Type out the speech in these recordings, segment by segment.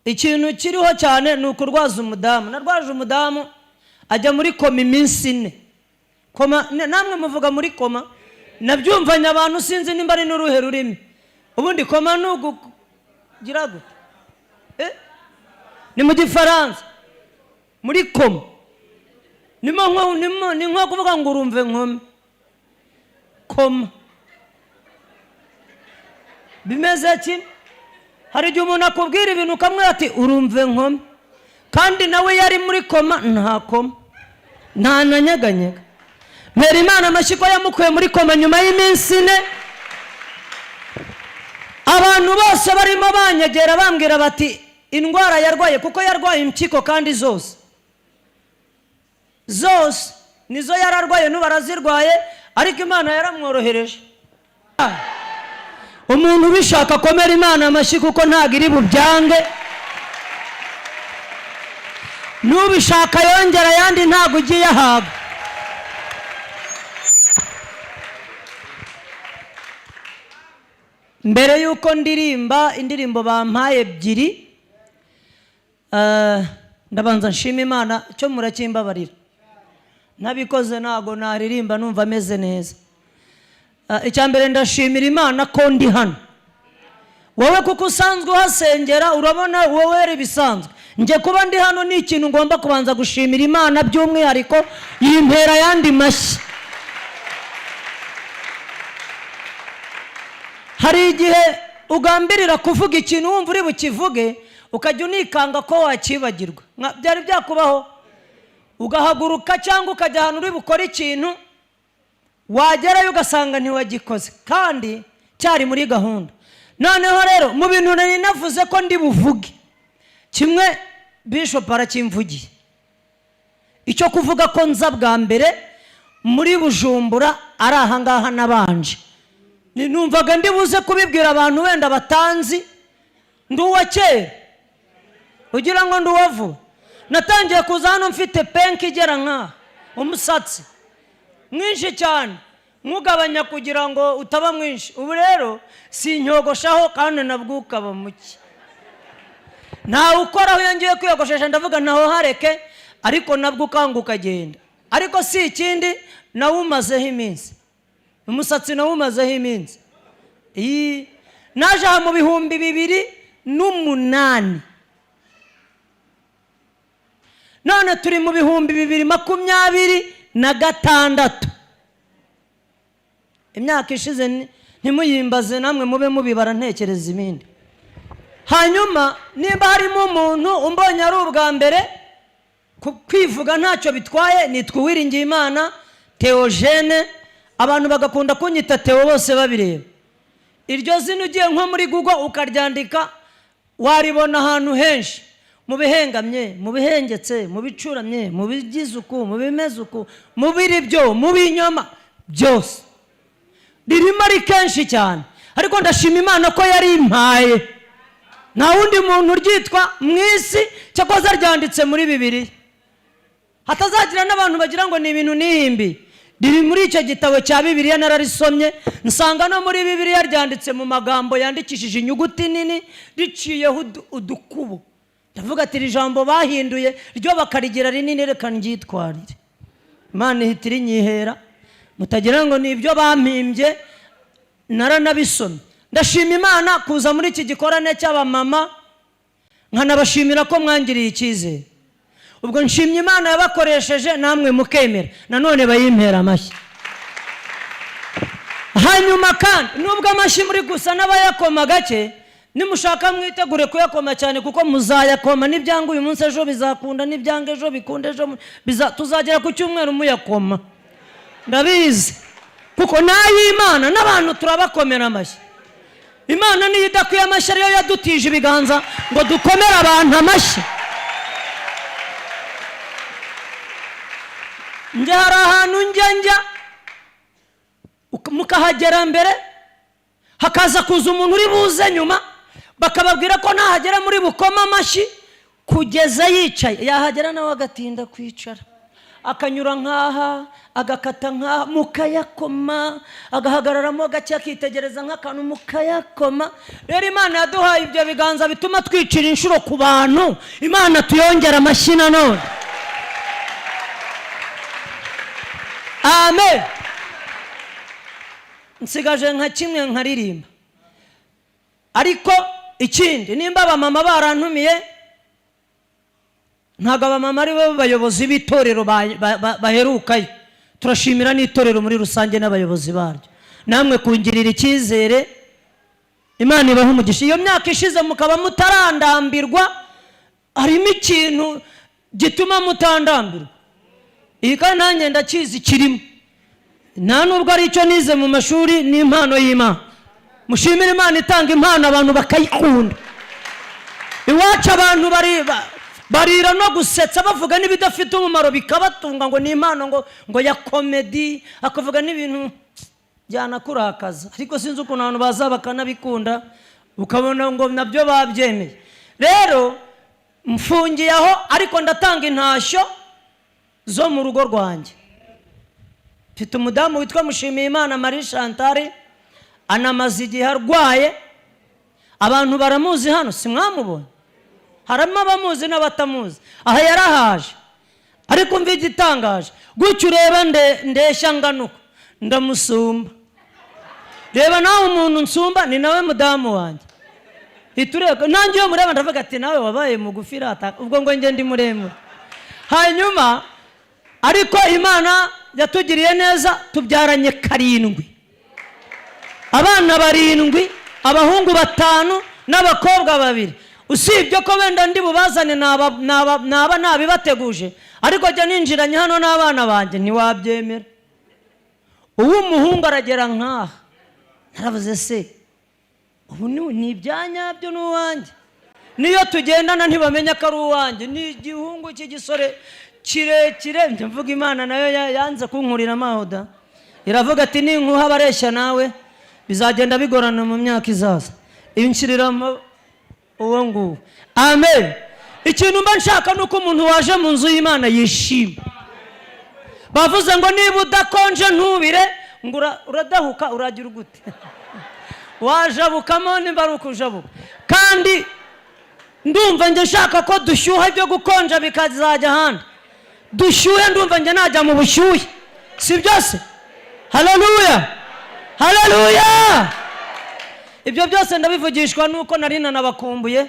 Ikintu kiriho cyane ni ukurwaza umudamu. Narwaje umudamu ajya muri koma iminsi 4. Koma, namwe muvuga muri koma, nabyumvanye abantu, sinzi nimba ari n'uruhe rurimi. Ubundi koma ni ugugira gute? Ni mu Gifaransa muri koma, ni nko kuvuga ngo urumve nkome. Koma bimeze kimwe. Hari igihe umuntu akubwira ibintu ukamubwira ati urumve nkome, kandi nawe yari muri koma, nta koma, nta na nyeganyega. Mpera Imana amashyi ko yamukuye muri koma nyuma y'iminsi 4. Abantu bose barimo banyegera bambwira bati indwara yarwaye, kuko yarwaye impyiko kandi zose zose nizo yararwaye, n'ubu arazirwaye, ariko Imana yaramworohereje. Umuntu ubishaka akomera Imana amashyi, kuko ntabwo iri bubyange. N'ubishaka yongera ayandi, ntabwo ugiye ahaga. Mbere y'uko ndirimba indirimbo bampaye 2, ndabanza nshima Imana. Cyo muracyimbabarira, ntabikoze ntabwo naririmba numva ameze neza. Icya mbere, ndashimira Imana ko ndi hano. Wowe kuko usanzwe uhasengera, urabona wowe ari ibisanzwe. Njye kuba ndi hano ni ikintu ngomba kubanza gushimira Imana by'umwihariko, yimpera ayandi mashyi. Hari igihe ugambirira kuvuga ikintu wumva uri bukivuge, ukajya unikanga ko wakibagirwa. Byari byakubaho ugahaguruka cyangwa ukajya ahantu uri bukore ikintu, wagerayo ugasanga ntiwagikoze kandi cyari muri gahunda. Noneho rero mu bintu nari navuze ko ndi buvuge, kimwe Bishop arakimvugiye, icyo kuvuga ko nza bwa mbere muri Bujumbura ari ahangaha nabanje. Numvaga ndi buze kubibwira abantu wenda batanzi. Ndi uwa kera, ugira ngo ndi uwa vuba. Natangiye kuza hano mfite penki igera nkaha, umusatsi mwinshi cyane, nkugabanya kugira ngo utaba mwinshi. Ubu rero sinyogoshaho kandi nabwo ukaba muke. Ntawe ukoraho iyo ngiye kwiyogoshesha, ndavuga ntaho hareke, ariko nabwo ukanga ukagenda. Ariko si ikindi, nawe umazeho iminsi, umusatsi nawe umazeho iminsi. Iyi naje aha mu 2008, none turi mu 2026. Imyaka ishize ntimuyimbaze, namwe mube mubibara, ntekereza ibindi. Hanyuma nimba harimo umuntu umbonye ari ubwa mbere, kwivuga ntacyo bitwaye. Nitwa Uwiringiyimana Theogene, abantu bagakunda kunyita Theo bose babireba. Iryo zina ugiye nko muri Google ukaryandika, waribona ahantu henshi, mu bihengamye, mu bihengetse, mu bicuramye, mu bigize uku, mu bimeze uku, mu biri byo, mu binyoma, byose ririmo ari kenshi cyane. Ariko ndashima Imana ko yari impaye, nta wundi muntu uryitwa mu isi, cyakoze ryanditse muri Bibiliya, hatazagira n'abantu bagira ngo ni ibintu nihimbi. Riri muri icyo gitabo cya Bibiliya, nararisomye nsanga no muri Bibiliya ryanditse mu magambo yandikishije inyuguti nini, riciyeho udukubo. Ndavuga ati iri jambo bahinduye ryo bakarigira rinini, reka ndyitwarire. Imana ihita irinyihera, mutagira ngo ni ibyo bampimbye, naranabisomye. Ndashima Imana kuza muri iki gikorane cy'abamama, nkanabashimira ko mwangiriye icyizere. Ubwo nshimye Imana yabakoresheje namwe mukemera, nanone bayimpera amashyi. Hanyuma kandi nubwo amashyi muri gusa n'abayakoma gake, nimushaka mwitegure kuyakoma cyane, kuko muzayakoma. Nibyanga uyu munsi ejo bizakunda, nibyanga ejo bikunda ejo tuzagera ku cyumweru muyakoma, ndabizi, kuko n'ay'Imana n'abantu turabakomera amashyi. Imana niyo idakwiye amashyi, ariyo yadutije ibiganza ngo dukomere abantu amashyi. Njye hari ahantu njya njya mukahagera mbere, hakaza kuza umuntu uri buze nyuma, bakababwira ko nahagera muri bukoma amashyi kugeza yicaye, yahagera nawe agatinda kwicara. Akanyura nk'aha, agakata nk'aha, mukayakoma, agahagararamo gake, akitegereza nk'akantu, mukayakoma. Rero Imana yaduhaye ibyo biganza bituma twicira inshuro ku bantu. Imana tuyongera amashyi nanone. Amen. Nsigaje nka kimwe nkaririmba. Ariko ikindi, nimba abamama barantumiye, ntabwo abamama ari bo bayobozi b'itorero baherukayo. Turashimira n'itorero muri rusange n'abayobozi baryo, namwe kungirira icyizere. Imana ibaha umugisha. Iyo myaka ishize mukaba mutarandambirwa, harimo ikintu gituma mutandambirwa. Iyi kandi nanjye ndakizi, kirimo, nta nubwo ari icyo nize mu mashuri, ni impano y'Imana. Mushimire Imana itanga impano abantu bakayikunda. Iwacu abantu barira no gusetsa, bavuga n'ibidafite umumaro bikabatunga, ngo ni impano, ngo ya comedy, akavuga n'ibintu byanakurakaza, ariko sinzi ukuntu abantu baza bakanabikunda, ukabona ngo nabyo babyemeye. Rero mfungiye aho, ariko ndatanga intashyo zo mu rugo rwanjye. Mfite umudamu witwa Mushimiyimana Marie Chantal, anamaze igihe arwaye. Abantu baramuzi hano, si mwamubonye? Harimo abamuzi n'abatamuzi. Aha yarahaje. Ariko mva igitangaje, gutyo ureba ndeshya nganuka, ndamusumba. Reba nawe, umuntu nsumba ni nawe mudamu wanjye. Hita ureba nanjye, iyo mureba ndavuga ati: "Nawe wabaye mugufi rata." Ubwo ngo njye ndi muremure. Hanyuma ariko Imana yatugiriye neza, tubyaranye karindwi, abana barindwi, abahungu batanu n'abakobwa babiri. Usibye ko wenda ndi bubazane, naba nabibateguje, ariko jya ninjiranye hano n'abana banjye, ntiwabyemera. Uw'umuhungu aragera nk'aha. Naravuze se, ubu ni ibyanyabyo, ni uwanjye. Niyo tugendana ntibamenya ko ari uwanjye. Ni igihungu cy'igisore kirekire. Njya mvuga, Imana nayo yanze kunkurira amahoda, iravuga ati: "Ninkuha abareshya nawe bizagenda bigorana mu myaka izaza." Inshyiriramo uwo nguwo. Amen. Ikintu mba nshaka ni uko umuntu waje mu nzu y'Imana yishima. Bavuze ngo niba udakonje ntubire, ngo uradahuka, uragira ugute? Wajabukamo nimba ari ukujabuka. Kandi ndumva njye nshaka ko dushyuha, ibyo gukonja bikazajya ahandi. Dushyuhe, ndumva njye najya mu bushyuhe. Si byose? Haleluya, haleluya! Ibyo byose ndabivugishwa nuko nari nanabakumbuye.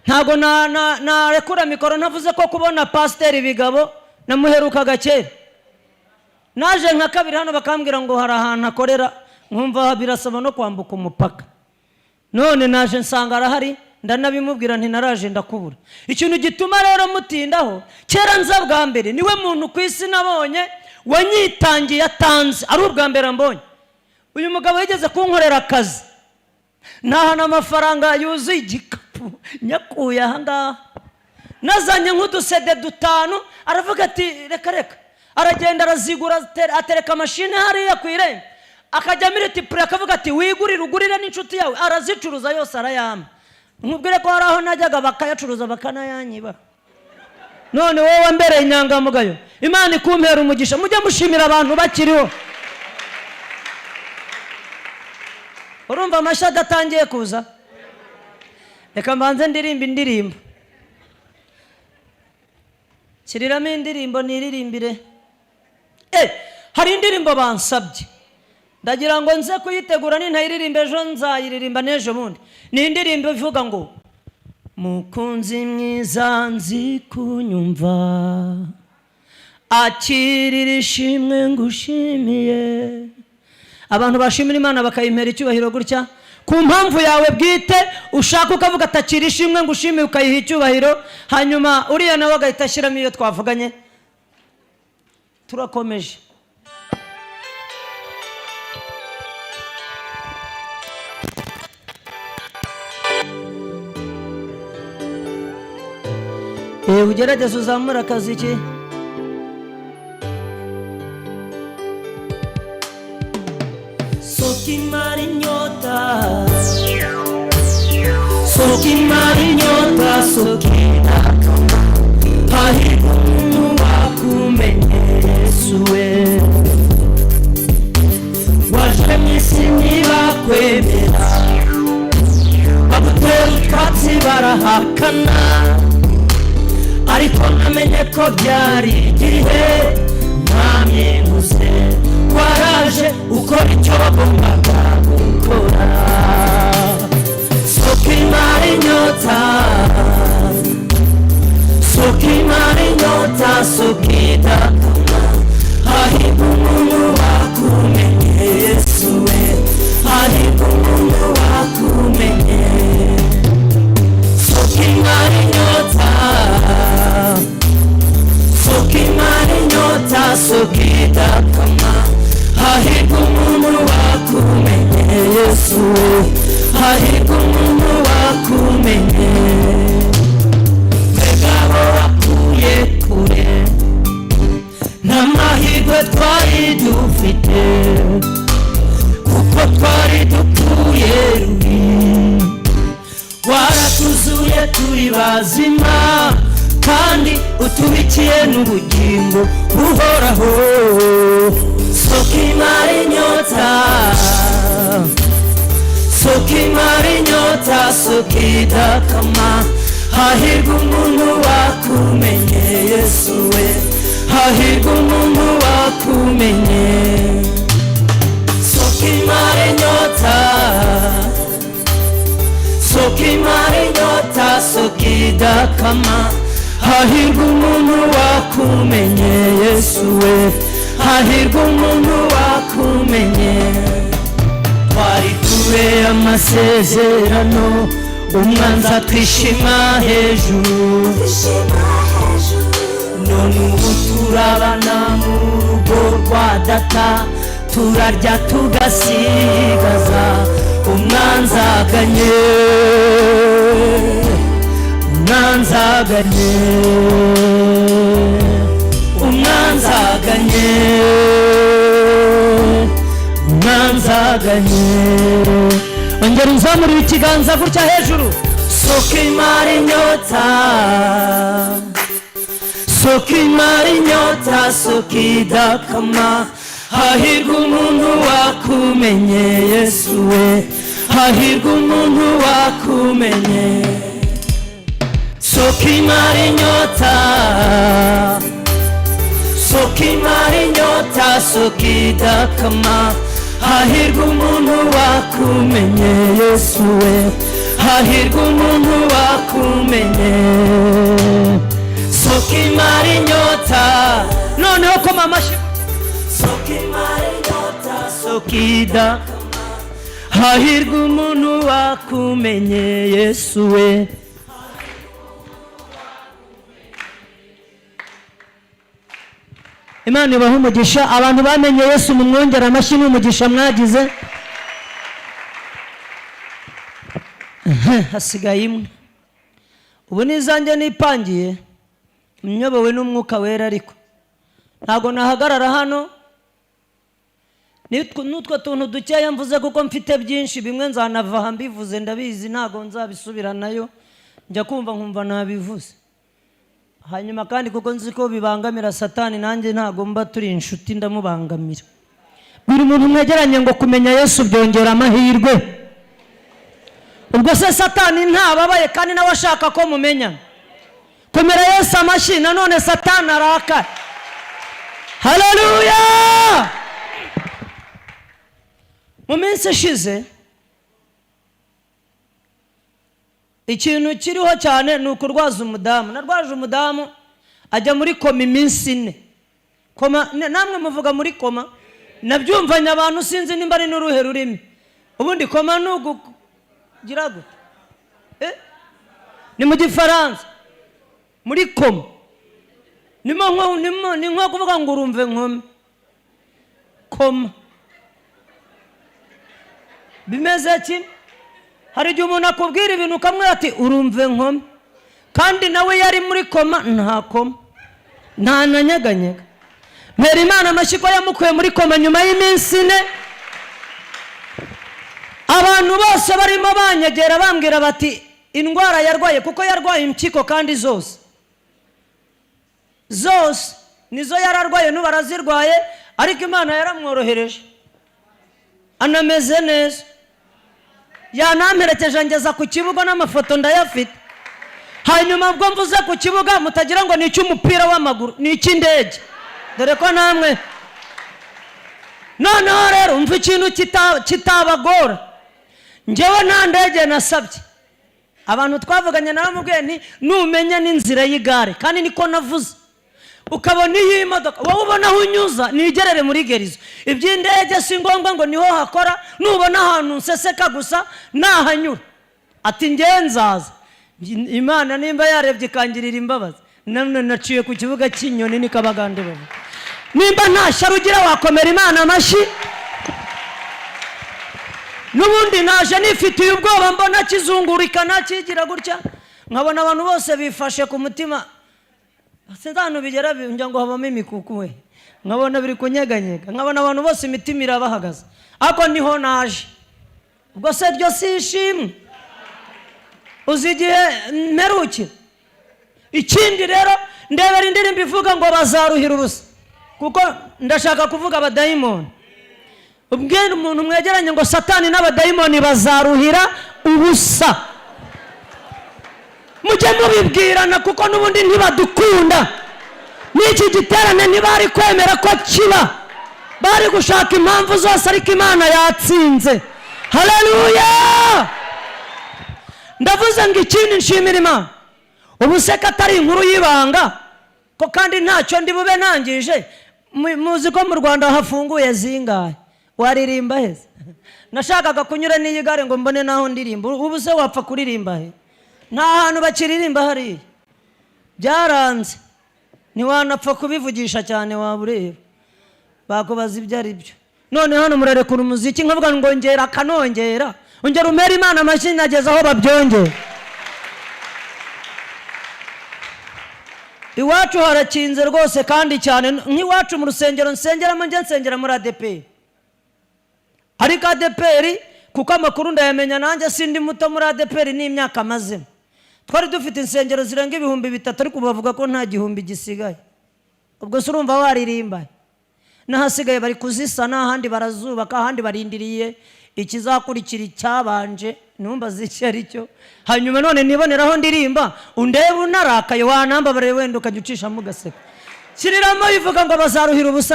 Ntabwo narekura mikoro ntavuze ko kubona Pasiteri Bigabo namuherukaga kera. Naje nka kabiri hano, bakambwira ngo hari ahantu akorera, nkumva birasaba no kwambuka umupaka. None naje nsanga arahari, ndanabimubwira nti: "Naraje ndakubura." Ikintu gituma rero mutindaho, kera nza bwa mbere, niwe muntu ku isi nabonye wanyitangiye atanze, ari ubwa mbere mbonye. Uyu mugabo yigeze kunkorera akazi, ntahana amafaranga yuzuye igikapu, nyakuye aha ngaha, nazanye nk'udusede dutanu. Aravuga ati: "Reka reka." Aragenda arazigura, atereka mashini hariya ku irembo, akajya multiplier, akavuga ati: "Wigurire, ugurire n'inshuti yawe." Arazicuruza yose arayampa. Nkubwire ko hari aho najyaga bakayacuruza bakanayanyiba. None wowe wambereye inyangamugayo, Imana ikumpera umugisha. Mujye mushimira abantu bakiriho. Urumva amashyi adatangiye kuza? Reka mbanze ndirimba indirimbo. Kiriramo indirimbo niririmbire. Hari indirimbo bansabye, ndagira ngo nze kuyitegura. Nintayiririmba ejo, nzayiririmba n'ejo bundi. Ni indirimbo ivuga ngo: "Mukunzi mwiza, nzi kunyumva, akirira ishimwe ngushimiye." Abantu bashimira Imana bakayimpera icyubahiro gutya, ku mpamvu yawe bwite ushaka, ukavuga atakira ishimwe ngushimiye, ukayiha icyubahiro. Hanyuma uriya nawe agahita ashyiramo iyo twavuganye. Turakomeje. Ugerageze uzamure akaziki. Soko imara inyota, soko imara inyota, soko idakama, hahirwa umuntu wakumenye. Barakwemera, bagutera utwatsi, barahakana, ariko namenye ko byari igihe. Mwami, nkuze waraje ukora icyo wagombaga gukora. Soko imara inyota, soko imara inyota, soko idakama. Hahirwa umuntu wakumenye, Yesu we, hahirwa umuntu wakumenye. Soko imara inyota, soko imara inyota, soko idakama. Hahirwa umuntu wakumenye, Yesu we, hahirwa umuntu wakumenye. Mbega abo wakuye kure, n'amahirwe twari dufite, kuko twari dutuye rubi. Waratuzuye turi bazima, kandi utubikiye n'ubugingo buhoraho. Soko imara inyota, soko imara inyota, soko idakama. Hahirwa umuntu wakumenye, Yesu we, hahirwa umuntu wakumenye. Soko imara inyota, soko imara inyota, soko idakama. Hahirwa umuntu wakumenye, Yesu we, hahirwa umuntu wakumenye. Twari kure amasezerano, umwanzi atwishima hejuru. None ubu turabana mu rugo rwa data, turarya tugasigaza. Umwanzi aganye, umwanzi aganye, umwanzi aganye, umwanzi aganye. Ongera uzamurire ikiganza gutya hejuru. Soko imara inyota, soko imara inyota, soko idakama. Hahirwa umuntu wakumenye, Yesu we, hahirwa umuntu wakumenye. Soko imara inyota, soko imara inyota, soko idakama. Hahirwa umuntu wakumenye, Yesu we, hahirwa umuntu wakumenye. Soko imara inyota. Noneho koma amashyi. Soko imara inyota, soko idakama. Hahirwa umuntu wakumenye, Yesu we. Imana ibaha umugisha. Abantu bamenye Yesu, mu mwongera amashyi n'umugisha mwagize. Hasigaye imwe ubu n'izanjye nipangiye, nyobowe n'Umwuka Wera, ariko ntabwo nahagarara hano n'utwo tuntu dukeya mvuze, kuko mfite byinshi. Bimwe nzanava aha mbivuze, ndabizi, ntabwo nzabisubiranayo. Njya kumva nkumva nabivuze. Hanyuma kandi kuko nzi ko bibangamira Satani, nanjye ntabwo mba turi inshuti, ndamubangamira. Buri muntu mwegeranye ngo: "Kumenya Yesu byongera amahirwe." Ubwo se Satani ntababaye kandi nawe ashaka ko mumenya? Komera Yesu amashyi. Nanone Satani arakara. Haleluya! Mu minsi ishize ikintu kiriho cyane ni ukurwaza umudamu. Narwaje umudamu, ajya muri koma iminsi 4. Koma, namwe muvuga muri koma, nabyumvanye abantu, sinzi nimba ari n'uruhe rurimi. Ubundi koma ni ugugira gute? Eh? Ni mu Gifaransa muri koma, ni nko kuvuga ngo urumve nkome. Koma bimeze kimwe. Hari igihe umuntu akubwira ibintu ukamubwira ati: "Urumve nkome," kandi nawe yari muri koma, nta koma, nta na nyeganyega. Mpera Imana amashyi ko yamukuye muri koma nyuma y'iminsi 4. Abantu bose barimo banyegera bambwira bati indwara yarwaye, kuko yarwaye impyiko, kandi zose zose nizo yararwaye, n'ubu arazirwaye, ariko Imana yaramworohereje, anameze neza. Yanamperekeje ngeza ku kibuga, n'amafoto ndayafite. Hanyuma ubwo mvuze ku kibuga, mutagira ngo ni icy'umupira w'amaguru, ni icy'indege, dore ko namwe. Noneho rero mva ikintu kitabagora. Njyewe nta ndege nasabye. Abantu twavuganye naramubwiye nti: "Numenya n'inzira y'igare," kandi niko navuze, "ukabona iy'imodoka, wowe ubona aho unyuza nigerere muri gerizo. Iby'indege si ngombwa ngo niho hakora. Nubona ahantu nseseka gusa nahanyura." Ati: "Ngewe nzaza." Imana nimba yarebye ikangirira imbabazi, none naciye ku kibuga cy'inyoni, niko Abagande bavuga. Nimba nta shyari ugira, wakomera Imana amashyi. N'ubundi naje nifitiye ubwoba, mbona kizungurikana kigira gutya, nkabona abantu bose bifashe ku mutima. Sinzi ahantu bigera njya ngo habamo imikuku we, nkabona biri kunyeganyega, nkabona abantu bose imitima irabahagaze, ariko niho naje. Ubwo se ryo si ishimwe? Uzi igihe mperukira? Ikindi rero, ndebera indirimbo ivuga ngo "Bazaruhira ubusa", kuko ndashaka kuvuga abadayimoni. Ubwira umuntu mwegeranye ngo: "Satani n'abadayimoni bazaruhira ubusa." Mujye mubibwirana, kuko n'ubundi ntibadukunda. N'iki giterane ntibari kwemera ko kiba, bari gushaka impamvu zose, ariko Imana yatsinze. Haleluya! Ndavuze ngo ikindi nshimira Imana, ubu se ko atari inkuru y'ibanga ko kandi ntacyo ndi bube nangije? Muzi ko mu Rwanda hafunguye zingahe? Waririmba heza? Nashakaga kunyura n'iyi gare ngo mbone n'aho ndirimba. Ubu se wapfa kuririmba he? Nta hantu bakiririmba hariya, byaranze. Ntiwanapfa kubivugisha cyane, waba ureba bakubaza ibyo ari byo. None hano murarekura umuziki, nkavuga ngo ngera akanongera, ongera umere Imana amashyi, nageze aho babyongera. Iwacu harakinze rwose kandi cyane. Nk'iwacu mu rusengero nsengeramo, njye nsengera muri ADEPR, ariko ADEPR, kuko amakuru ndayamenya nanjye, sindi muto muri ADEPR n'imyaka amazemo. Twari dufite insengero zirenga 3000, ariko ubu bavuga ko nta 1000 gisigaye. Ubwo se urumva waririmba? N'ahasigaye bari kuzisana, ahandi barazubaka, ahandi barindiriye ikizakurikira icyabanje, ntumbaze icyo ari cyo. Hanyuma none niboneraho ndirimba, undebe unarakaye, wanambabare wenda ukajya ucishamo ugaseka. Kiriramo ivuga ngo "Bazaruhira ubusa".